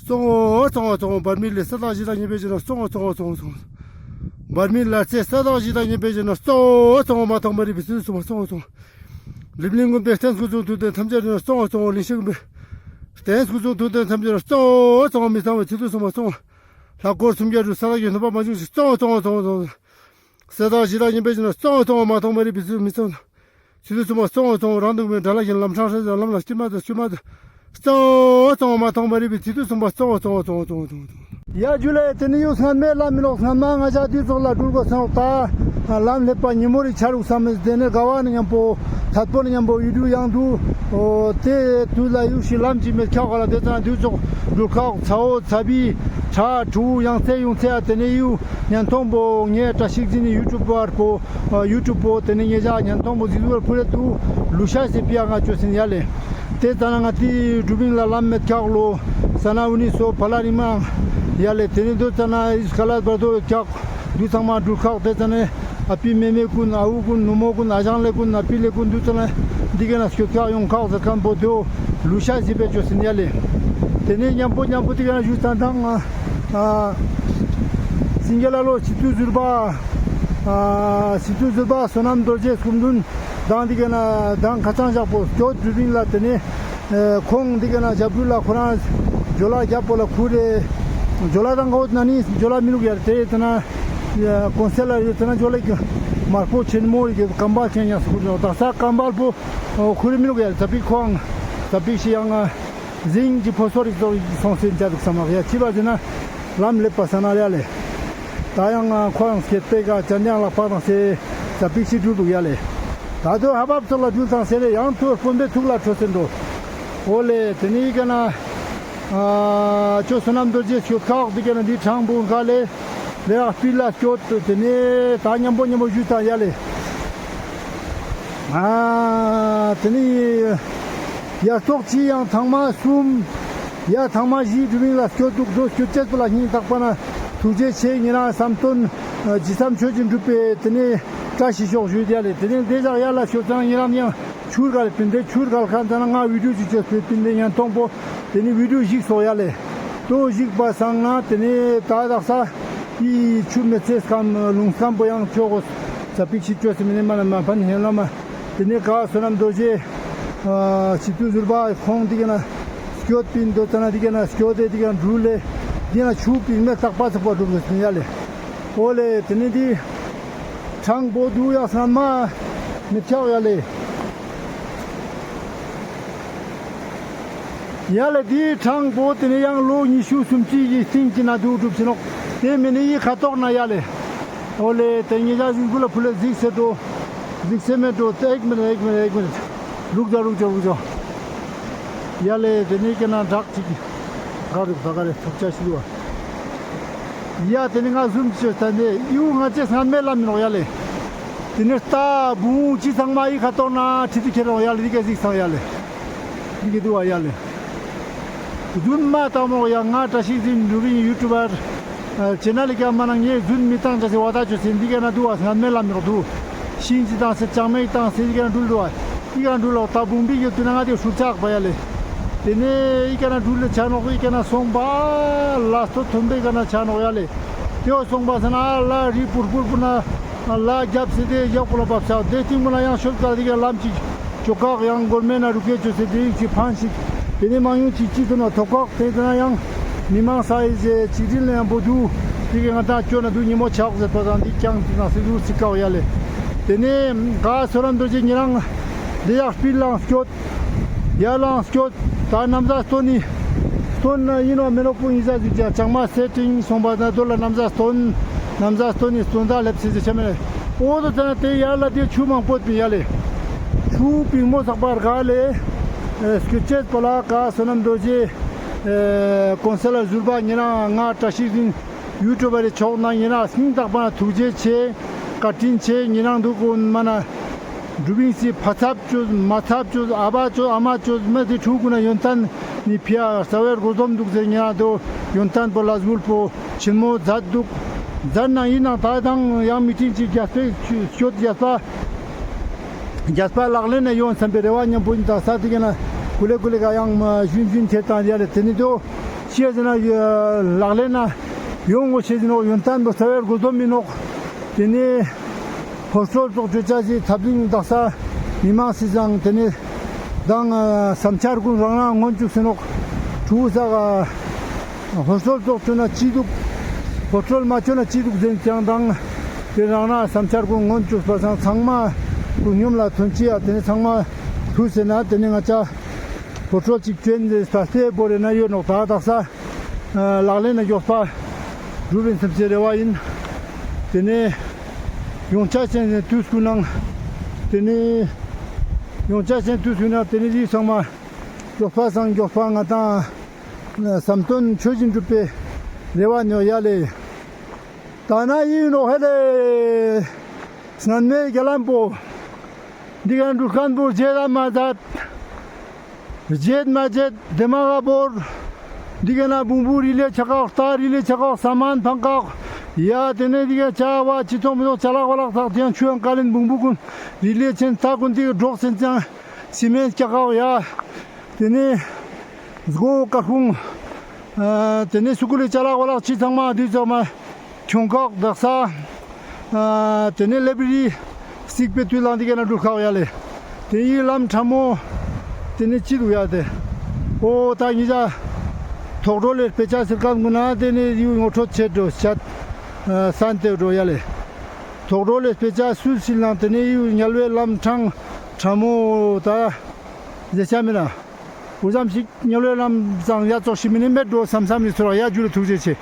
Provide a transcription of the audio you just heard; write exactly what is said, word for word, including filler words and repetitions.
གཙོ་བོ་གཙོ་བོ་གཙོ་བོ་འབར་མི་ལ་ས་དང་གཞི་དང་མཉམ་པའི་ཞིང་ན་གཙོ་བོ་གཙོ་བོ་གཙོ་བོ་གཙོ་བོ། འབར་མི་ལ་ཚེ་ས་དང་གཞི་དང་མཉམ་པའི་ཞིང་ན་གཙོ་བོ་གཙོ་བོ་མ་ཐོགས་མ་རིག་པའི་ཚུལ་དུ་གསུངས་པ་གཙོ་བོ་གཙོ་བོ། རིམ་གླིང་དགོན་པའི་རྟེན་སྐུ་གསུང་ཐུགས་རྟེན་ཐམས་ཅད་ན་གཙོ་བོ་གཙོ་བོ། གླིང་བཞི་དགོན་པའི་རྟེན་སྐུ་གསུང་ཐུགས་རྟེན་ཐམས་ཅད་ན་གཙོ་བོ་གཙོ་བོ་མི་གཙང་བའི་ཚུལ་དུ་གསུངས་པ་གཙོ་བོ། ལྷ་འཁོར་སུམ་བརྒྱ་དྲུག་ས་དང་རྒྱུ་སྣང་བ་མ་བྱུང་ཞིང་གཙོ་བོ་གཙོ་བོ་གཙོ་བོ། ས་དང་གཞི་དང་མཉམ་པའི་ཞིང་ན་གཙོ་བོ་གཙོ་བོ་མ་ཐོགས་མ་རིག་པའི་ཚུལ་མི་གཙང་། ཚུལ་དུ་གསུངས་པ་གཙོ་བོ་གཙོ་བོ། རང་དུ་མེད་དགྲ་ལྷ་ཡི་ལམ་འཕྲང་སྲིད་ལམ་ལ་སྐྱེལ་མ་དང་སྐྱོལ་མ་དང་གཙོ་བོ་གཙོ་བོ་མ་ཐོགས་མ་རིག་པའི་ཚུལ་དུ་གསུངས་པ་གཙོ་བོ་གཙོ་བོ་གཙོ་བོ་གཙོ་བོ་གཙོ་བོ། ཡ་ཇུ་ལེ། དེ་ནི་ཡུ་སྔན་མའི་ལམ་མི་ནོག། སྔན་མ་ང་ཅག་དུས་ཚོགས་ལ་འགྲུལ་དགོས་སོང་ད། ལམ་སླེབས་པ་ཉིན་མོ་རི་ཆ་རུག་བསམ་མེད། དེ་ནི་དགའ་བ་ནི་མཉམ་པོ་ཐད་པོ་ནི་མཉམ་པོ་ཡུ་དུ་ཡང་དུ། འོ་དེ་དུས་ལ་ཡུ་ཞིག་ལམ་ཅིག་མེད་ཁྱག་ག་ལ་དེ་ཙང་དུས་ཚོགས་འགྲུལ་ཁག་ཚ་བོ་ཚ་བི་ཁྲ་ཁྲུ་ཡང་ཚེ་ཡུང་ཚེ་ཨ་དེ་ནི་ཡུ་ཉན་ཐོང་པོ་ངའི་བཀྲ་ཤིས་འཛིན་ནི་ཡུ་ཊུབ་པར་པོ། ཡུ་ཊུབ་པོ་དེ་ནི་ངེད་ཅག་ཉན་ཐོང་པོ་ཟི་ཟུར་ཕུ་རེ་ཏུ་ལུ་ཤ་སི་པི་ཡ་ང་ཅོ་སིན་ཡ་ལེ། དེ་ཙ་ན་ང་ཏི་གྲུ་བིང་ལ་ལམ་མེད་ཁྱག་ལོ། ས་ན་ཝུ་ནི་སོ་ཕ་ལ་རི་མ་ཡ་ལེ། དེ་ནི་དུ་ཙ་ན་ཨིས་ཁ་ལ་བར་དོ་ཁྱག་དུ་ཚང་མ་འགྲུལ་ཁག་དེ་ཙ་ན་ཨ་པི་མེ་མེ་ཀུན་ཨ་བུ་ཀུན་ནུ་མོ་ཀུན་ཨ་ཞང་ལེ་ཀུན་ཨ་པི་ལེ་ཀུན་དུ་ཙ་ན་འདི་ག་ན་སྐྱོད་ཁྱག་ཡོང་ཁག་ཟེར་ཁན་པོ་དེའོ་ལུ་ཤ་སི་པེ་ཅོ་སིན་ཡ་ལེ། དེ་ནི་མཉམ་པོ་མཉམ་པོ་འདི་ག་ན་ཞུ་ཙ་ན་དང་། ཨ་སིང་གེ་ལ་ལོ་སི་ཏུ་ཟུར་པ། ཨ་སི་ཏུ་ཟུར་པ་བསོད་ནམས་རྡོ་རྗེ་སྐུ་མདུན་དང་འདི་ག་ན་དང་ཁ་ཚང་ཞག་པོ་སྐྱོད་དུ་རིང་ལ་དེ་ནི་ཁོང་འདི་ག་ན་ཞབས་དྲུང་ལ་ཁོ་རང་ཇོ་ལ་རྒྱབ་པོ་ལ་ཁུར་རེ་ཇོ་ལ་དང་གོ་ན་ནི་ཇོ་ལ་མི་ལུག་ཡར་དེ་དེ་ན་ཀོན་སེ་ལ་ཡོད་དེ་ན་ཇོ་ལ་གི་མར་པོ་ཆེན་མོ་ཡི་གི་ཀམ་པ་ཁེན་ཡང་སྐུ་མདུན་དག་ས་ཀམ་པ་པོ་ཁུར་རེ་མི་ལུག་ཡར་ཙ་པིག་ཁོང་ཙ་པིག་ཤི་ཡང་། ཟིང་གི་ཕོ་སོ་རིག་ཚོགས་སོང་སེ་འཇའ་དུག་སམ་ཡ་ཅི་བ་ཟེར་ན་ལམ་ལེབ་པ་ས་ན་ཡ་ལེ། ད་ཡང་ཁོ་རང་སྐྱེད་པའི་ག་ཅན་ཡང་ལག་པ་དང་སེ་ཙ་པིག་ཤི་འགྲུལ་དུག་ཡ་ལེ། ད་དོ་ཧ་བབ་ཚོགས་ལ་འགྲུལ་དང་སེ་ལེ་ཡང་ཐུར་དཔོན་པའི་ཐུག་ལ་འཕྲོད་སེ་འགྲོ། འོ་ལེ་དེ་ནི་ཡི་ག་ན་ཨ་ཅོ་བསོད་ནམས་རྡོ་རྗེ་སྐྱོད་ཁག་འདི་ག་ན་འདི་ཕྲང་པོ་ག་ལེ། ལེ་ཡ་སྤི་ལ་སྐྱོད་དེ་ནི་ད་མཉམ་པོ་མཉམ་པོ་ཞུ་དང་ཡ་ལེ། ཨ་དེ་ནི་ཡ་ཙོགས་ཅི་ཡང་ཐང་མ་གསུམ། ཡ་ཐང་མ་བཞི་གྲུ་བིང་ལ་སྐྱོད་དུག་དོ་སྐྱོད་ཅེས་པོ་ལ་སྙིང་ཐག་པ་ན་ཐུགས་རྗེ་ཆེ། ཉེ་རང་བསམ་དོན་ཇི་བསམ་ཆོས་ཀྱི་འགྲུབ་པའི་དེ་ནི་བཀྲ་ཤིས་ཤོག་ཞུས་ཏེ་ཡ་ལེ། དེ་ནི་དེ་ཞག་ཡ་ལ་སྐྱོད་ཙང་ཉེ་རང་ཡང་ཆུར་གལ་པིན་དེ་ཆུར་གལ་ཁན་ཙ་ན་ང་བི་ཌིའོ་ཅིག་ཅོས་པིན་དེ་ཉན་ཐོང་པོ། དེ་ནི་བི་ཌིའོ་ཞིག་སོག་ཡ་ལེ། དོ་ཞིག་པ་སང་ན་དེ་ནི་ད་དག་ས་ཡི་ཆུ་མེ་ཚེ་སྐམ་ལུང་སྐམ་པོ་ཡང་ཆོག་གོ། ཙ་པིག་ཤི་ཅོས་སེ་མི་ནི་མ་ན་མ་ཕན་ཧེ་ལ་མ། དེ་ནི་ག་བསོད་ནམས་རྡོ་རྗེ་ཨ་སི་ཏུ་ཟུར་པ་ཁོང་འདི་ག་ན་སྐྱོད་པིན་དོ་ཙ་ན་འདི་ག་ན་སྐྱོད་དེ་འདི་ག་ན་འགྲུལ་ལེ། འདི་ན་ཆུ་པིན་མེ་ལྟག་པ་ཚག་པ་འགྲུབ་ཟེར་ཡ་ལེ། འོ་ལེ་དེ་ནི་འདི་ཕྲང་པོ་དུ་ཡ་སང་མ་མི་ཆག་ཡ་ལེ། ཡ་ལེ་འདི་ཕྲང་པོ་དེ་ནི་ཡང་ལོ་ཉི་ཤུ་སུམ་ཅུ་ཡི་སྟིང་ཅི་ན་དུ་གྲུབ་ཅི་ནོག། དེ་མི་ནི་ཡི་ཁ་ཐོག་ན་ཡ་ལེ། འོ་ལེ་དེ་ཉེ་ཞག་ཟིག་གུ་ལ་ཕུ་ལེ་ཟིག་སེ་འགྲོ། ཟིག་སེ་མེད་འགྲོ། དེ་ཨེག་མི་ནེ་ཨེག་མི་ནེ་ཨེག་མི་ནེ། རུག་ཇོ་རུག་ཇོ་རུག་ཇོ། ཡ་ལེ་དེ་ནི་ཀ་ན་བྲག་ཅིག་ག་རུག་ད་ག་རེ་ཐུག་ཆ་ཞིག་བ། ཡ་དེ་ནི་ང་ཟུམ་ཅོས་ད་ནི་ཡུ་ང་ཅེ་སྔན་མེ་ལ་མི་ནོག་ཡ་ལེ། དེ་ནི་རྟ་བུང་ཅི་ཚང་མ་ཡི་ཁ་ཐོག་ན་ཁྲི་ཏི་ཁྱེར་རོག་ཡ་ལེ། འདི་ག་ཟིག་སང་ཡ་ལེ། འདི་ག་དུ་བ་ཡ་ལེ། རྫུན་མ་ཏང་མོག་ཡ། ང་བཀྲ་ཤིས་འཛིན་འགྲུལ་རིང་ཡུ་ཊུབ་པར་ཅེ་ནལ་ལི་ཀ་མ་ན་ངས་རྫུན་མི་ཏང་ཅེས་སི་བ་ད་ཅོས་སེ་འདི་ག་ན་དུ་བ་སྔན་མེ་ལ་མི་ནོག་དུ། ཤིང་ཅིག་ཏང་སེ་ཅང་མེ་ཏང་སེ་འདི་ག་ན་འགྲུལ་དུ་བ། འདི་ག་ན་འགྲུལ་ལོག་ད་བུང་བི་གི་དུ་ན་ང་དེ་ཧྲུལ་ཆག་པ་ཡ་ལེ། དེ་ནས་འདི་ག་ན་འགྲུལ་ལེ་ཆ་ནོག། འདི་ག་ན་སོང་པ་ལ་སྟོད་ཐོན་པའི་ག་ན་ཆ་ནོག་ཡ་ལེ། དེ་བ་སོང་པ་ས་ན་ལ་རི་པུར་པུར་པུར་ན་ལ་རྒྱབ་སེ་དེ་ཡག་པོ་ལ་བབས་ས་དེ་སྟིང་མོ་ན་ཡང་ཤོད་ཀ་འདི་ག་ལམ་ཅིག་ཅོ་ཀག་ཡང་གོར་མེན་ན་རུ་ཀེ་ཅོས་སེ་དེ་རིགས་ཅིག་ཕན་ཞིག། དེ་ནས་མང་ཡུང་ཅིག་ཅིག་ཏུ་ན་ཐོབ་ཀག་དེ་དེ་ན་ཡང་མི་མང་ས་ཡི་ཟེ་ཅིག་རིན་ལ་ཡང་པོ་དུ། དེ་གི་ང་ཏང་ཅོ་ན་དུ་ཉི་མོ་ཆག་ཟེར་པ་དང་འདི་ཀྱང་དེ་ན་སེ་དུ་སི་ཀག་ཡ་ལེ། དེ་ནས་ག་བསོད་ནམས་རྡོ་རྗེ་ཉེ་རང་དེ་ཡག་སྤིར་ལང་སྐྱོད། ཡ་ལང་སྐྱོད། ད་ན་བཟའ་སྟོན་ནི། སྟོན་ན་ཡིན་ནོ་མེ་ནོ་པོ་ཡིན་ས་ཟིག་ཅ་ཅང་མ་སེ་ཏིང་སོང་པ་ན་དོ་ལ་ན་བཟའ་སྟོན། ན་བཟའ་སྟོན་ནི་སྟོན་ད་ལེབ་སེ་ཟེར་ཆ་མེད་ལེ། འོ་དོ་ཙ་ན་དེ་ཡར་ལ་དེ་ཆུ་མང་པོ་པིན་ཡ་ལེ། ཆུ་པིང་མོ་ཚག་པ་རྒ་ལེ། ཨེ་སྐྱོད་ཅེས་པ་ལ་ག་བསོད་ནམས་རྡོ་རྗེ་ཨེ་ཀོན་སེ་ལ་ཟུར་པ་ཉེ་རང་ང་བཀྲ་ཤིས་འཛིན་ཡུ་ཊུབ་པ་རེ་ཆོག་ན་ཉེ་རང་སྙིང་ཐག་པ་ན་ཐུགས་རྗེ་ཆེ། བཀའ་དྲིན་ཆེ། ཉེ་རང་འདུག་གོ་མ་ན། འགྲུལ་བིང་སི་ཕ་ཚབ་ཅོས་མ་ཚབ་ཅོས་ཨ་བ་ཅོས་ཨ་མ་ཅོས་མ་དེ་ཕྲུ་གུ་ན་ཡོན་ཏན་ནི་ཕི་ཡ་རྩ་བའི་སྒོ་འཛོམས་འདུག་ཟེར་ཉེ་རང་དོ་ཡོན་ཏན་པོ་ལ་ཟུར་པོ་ཆེན་མོ་མཛད་འདུག། མཛད་ན་ཡིན་ནང་ད་དང་ཡང་མི་ཏིང་ཅིག་རྒྱས་པའི་སྐྱོད་རྒྱས་པ་རྒྱས་པ་ལག་ལེན་ན་ཡོང་བསམ་པའི་རེ་བ་མཉམ་པོ་ཡིན། ད་ས་དེ་ག་ན་ཀུ་ལེ་ཀུ་ལེ་ག་ཡང་མ་ཞུན་ཞུན་ཐེར་དང་ཡ་ལེ། དེ་ནི་དོ་ ཅི་ཟེར་ན་ལག་ལེན་ན་ཡོང་ངོ་ཤེས་ནོག། ཡོན་ཏན་པོ་རྩ་བའི་དགོས་དོན་མི་ནོག། ཏེ་ནེ་ཧོ་སྤྲོད་ཙོགས་ཅོ་ཅེས་སི་ཐབས་ལིང་དག་ས་མི་མང་སི་ཙང་ཏེ་ནེ་དང་བསམ་འཆར་གུན་རང་རང་ངོན་ཅུག་སེ་ནོག། ཕྲུ་གུ་ས་ག་ཧོ་སྤྲོད་ཙོགས་ཅོ་ན་ཅི་དུག། ཧོ་སྤྲོད་མ་ཅོ་ན་ཅི་དུག་ཟེར་ཅེས་དང་ཏེ་རང་རང་བསམ་འཆར་གུན་ངོན་ཅུག་པ་སང་ཚང་མ་གུན་སྙོམས་ལ་ཐོན་ཅེས་ཡ། ཏེ་ནེ་ཚང་མ་ཐུགས་སེ་ན་ཏེ་ནེ་ང་ཅ་ཧོ་སྤྲོད་ཅིག་ཅོ་ཨིན་ཟེར་ས་སྟེ་བོ་རེ་ན་ཡོད་ནོག། ད་དག་ས་ལག་ལེན་ན་གྱོགས་པ་གྲུབ་ཨིན་སམ་སེ་རེ་བ་ཨིན། ཏེ་ནེ་ཡོང་ཆ་ཅན་ནི་དུས་སྐུ་ནང་ཏེ་ནེ་ཡོང་ཆ་ཅན་དུས་སྐུ་ནང་ཏེ་ནེ་རི་ཚང་མ་གྱོགས་པ་སང་གྱོགས་པ་ང་དང་བསམ་དོན་ཆོས་བཞིན་འགྲུབ་པའི་རེ་བ་ནོག་ཡ་ལེ། ད་ན་ཡིན་ནོག་ཧེ་ལེ། སྔན་མའི་རྒྱ་ལམ་པོ་འདི་ག་འགྲུལ་མཁན་པོ་རྗེད་མ་མཛད། རྗེད་མ་རྗེད་དེ་མ་ག་བོར། འདི་ག་ན་བུང་བུ་རི་ལེ་ཆ་ཀག་རྟ་རི་ལེ་ཆ་ཀག་ས་མན་ཕང་ཀག་ཡ། ཏེ་ནེ་འདི་ག་ཆ་བ་ཅི་ཚོང་མི་ཚོང་ཅ་ལག་བ་ལག་ཐག་ཏེ་ཡང་ཆུ་ཡང་ཀ་ལིན་བུང་བུ་གུན་རི་ལེ་ཆེན་རྟ་གུན་འདི་ག་འགྲོགས་སེ་ཅང་སི་མེན་སྐྱག་ཀག་ཡ། ཏེ་ནེ་སྒོ་ཀ་ཁུང་། ཨ་ཏེ་ནེ་སུ་ཀུ་ལི་ཅ་ལག་བ་ལག་ཅི་ཚང་མ་འདི་ཚང་མ་ཁྱོང་ཁག་དག་ས། ཨ་ཏེ་ནེ་ལེབ་རི་སིག་པའི་དུས་ལང་འདི་ག་ན་འགྲུལ་ཁག་ཡ་ལེ། ཏེ་ཡི་ལམ་ཁྲ་མོ་ཏེ་ནེ་ཅི་དུག་ཡ་ཏེ། ཨོ་ད་ཉི་ཇ་ཐོག་འགྲོ་ལེ་དཔེ་ཆ་སིལ་ཁན་གུན་ན་ཏེ་ནེ་ཡུ་ངོ་འཕྲོད་ཆེད་འགྲོ་ཆད་སན་ཏེ་འགྲོ་ཡ་ལེ། ཐོག་འགྲོ་ལེ་དཔེ་ཆ་སུ་སིལ་ནང་ཏེ་ནེ་ཡུ་ཉལ་བའི་ལམ་ཁྲང་ཁྲ་མོ་ད་ཟེར་ཆ་མེད་ན། འུ་ཙམ་ཞིག་ཉལ་བའི་ལམ་སང་ཡ་ཙོགས་ཤིག་མི་ནི་མེད་འགྲོ་བསམ་བསམ་ནི་ཚོར་ཡ་ཇུ་ལེ་ཐུགས་རྗེ་ཆེ།